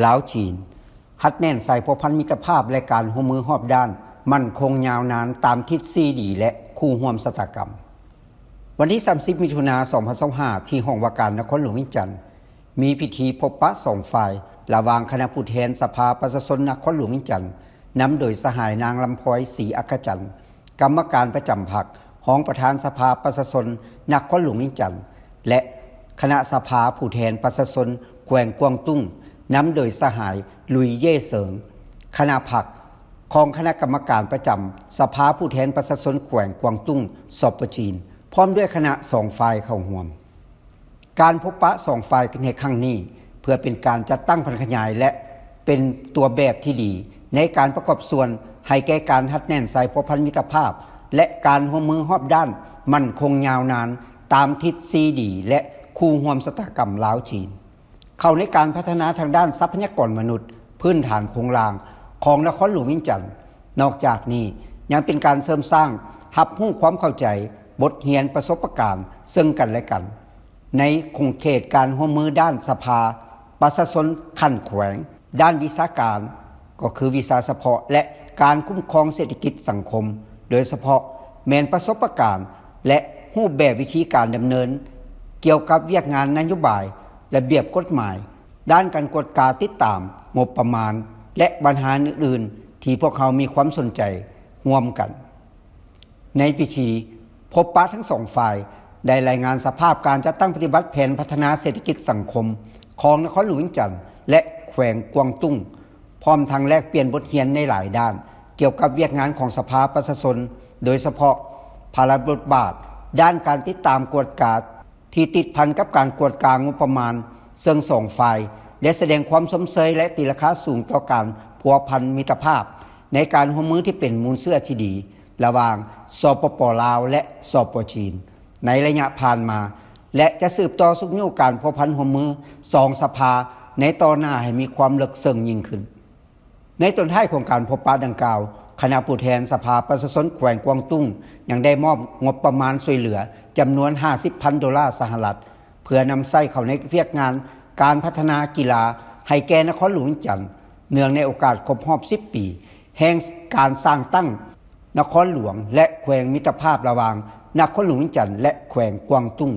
ລາວ-ຈີນ ຮັດແໜ້ນສາຍພົວພັນມິດຕະພາບ ແລະ ການຮ່ວມມືຮອບດ້ານ ໝັ້ນຄົງຍາວນານ ຕາມທິດສີ່ດີ ແລະ ຄູ່ຮ່ວມຊະຕາກຳ. ວັນທີສາມສິບ ມິຖຸນາ ສອງພັນຊາວຫ້າ ທີ່ຫ້ອງວ່າການນະຄອນຫຼວງວຽງຈັນ ມີພິທີພົບປະສອງຝ່າຍ ລະຫວ່າງຄະນະຜູ້ແທນສະພາປະຊາຊົນນະຄອນຫຼວງວຽງຈັນ ນຳໂດຍສະຫາຍນາງ ລຳພອຍ ສີອັກຂະຈັນ ກຳມະການປະຈຳພັກ, ຮອງປະທານສະພາປະຊາຊົນນະຄອນຫຼວງວຽງຈັນ ແລະ ຄະນະສະພາຜູ້ແທນປະຊາຊົນແຂວງກວາງຕຸ້ງ ນຳໂດຍສະຫາຍ ລຸຍ ເຢເສີງ ຄະນະພັກຂອງຄະນະກຳມະການປະຈຳສະພາຜູ້ແທນປະຊາຊົນແຂວງກວາງຕຸ້ງ ສປ ຈີນ ພ້ອມດ້ວຍຄະນະສອງຝ່າຍເຂົ້າຮ່ວມ. ການພົບປະສອງຝ່າຍໃນຄັ້ງນີ້ ເພື່ອເປັນການຈັດຕັ້ງຜັນຂະຫຍາຍ ແລະ ເປັນຕົວແບບທີ່ດີໃນການປະກອບສ່ວນໃຫ້ແກ່ການຮັດແໜ້ນສາຍພົວພັນມິດຕະພາບ ແລະ ການຮ່ວມມືຮອບດ້ານໝັ້ນຄົງຍາວນານ ຕາມທິດສີ່ດີ ແລະ ຄູ່ຮ່ວມຊະຕາກຳລາວ-ຈີນ ເຂົ້າໃນການພັດທະນາທາງດ້ານຊັບພະຍາກອນມະນຸດພື້ນຖານໂຄງລ່າງຂອງນະຄອນຫຼວງວຽງຈັນ. ນອກຈາກນີ້ ຍັງເປັນການເສີມສ້າງຮັບຮູ້ຄວາມເຂົ້າໃຈ, ບົດຮຽນ, ປະສົບປະການເຊິ່ງກັນແລະກັນ ໃນຂົງເຂດການຮ່ວມມືດ້ານສະພາປະຊາຊົນຂັ້ນແຂວງ, ດ້ານວິຊາການ ກໍຄືວິຊາສະເພາະ ແລະ ການຄຸ້ມຄອງເສດຖະກິດສັງຄົມ, ໂດຍສະເພາະແມ່ນປະສົບປະການ ແລະ ຮູບແບບວິທີການດຳເນີນກ່ຽວກັບວຽກງານນະໂຍບາຍ, ລະບຽບກົດໝາຍ, ດ້ານການກວດກາຕິດຕາມ, ງົບປະມານ ແລະ ບັນຫາອື່ນໆ ທີ່ພວກເຮົາມີຄວາມສົນໃຈຮ່ວມກັນ. ໃນພິທີພົບປະທັງສອງຝ່າຍ ໄດ້ລາຍງານສະພາບການຈັດຕັ້ງປະຕິບັດແຜນພັດທະນາເສດຖະກິດສັງຄົມຂອງນະຄອນຫຼວງວຽງຈັນ ແລະ ແຂວງກວາງຕຸ້ງ, ພ້ອມທັງແລກປ່ຽນບົດຮຽນໃນຫຼາຍດ້ານ ກ່ຽວກັບວຽກງານຂອງສະພາປະຊາຊົນ, ໂດຍສະເພາະພາລະບົດບາດດ້ານການຕິດຕາມກວດກາ ທີ່ຕິດພັນກັບການກວດກາງົບປະມານ, ເຊິ່ງສອງຝ່າຍໄດ້ສະແດງຄວາມຊົມເຊີຍ ແລະ ຕີລາຄາສູງຕໍ່ການພົວພັນມິດຕະພາບໃນການຮ່ວມມືທີ່ເປັນມູນເຊື້ອທີ່ດີລະຫວ່າງ ສປປ ລາວ ແລະ ສປ ຈີນ ໃນໄລຍະຜ່ານມາ ແລະ ຈະສືບຕໍ່ຊຸກຍູ້ການພົວພັນຮ່ວມມືສອງສະພາໃນຕໍ່ໜ້າໃຫ້ມີຄວາມເລິກເຊິ່ງຍິ່ງຂຶ້ນ. ໃນຕອນທ້າຍຂອງການພົບປະດັ່ງກ່າວ, ຄະນະຜູ້ແທນສະພາປະຊາຊົນແຂວງກວາງຕຸ້ງ ຍັງໄດ້ມອບງົບປະມານຊ່ວຍເຫຼືອຈຳນວນຫ້າສິບພັນໂດລາສະຫະລັດ ເພື່ອນຳໃຊ້ເຂົ້າໃນວຽກງານການພັດທະນາກິລາໃຫ້ແກ່ນະຄອນຫຼວງວຽງຈັນ ເນື່ອງໃນໂອກາດຄົບຮອບສິບປີແຫ່ງການສ້າງຕັ້ງນະຄອນຫຼວງ ແລະ ແຂວງມິດຕະພາບລະຫວ່າງນະຄອນຫຼວງວຽງຈັນ ແລະ ແຂວງກວາງຕຸ້ງ.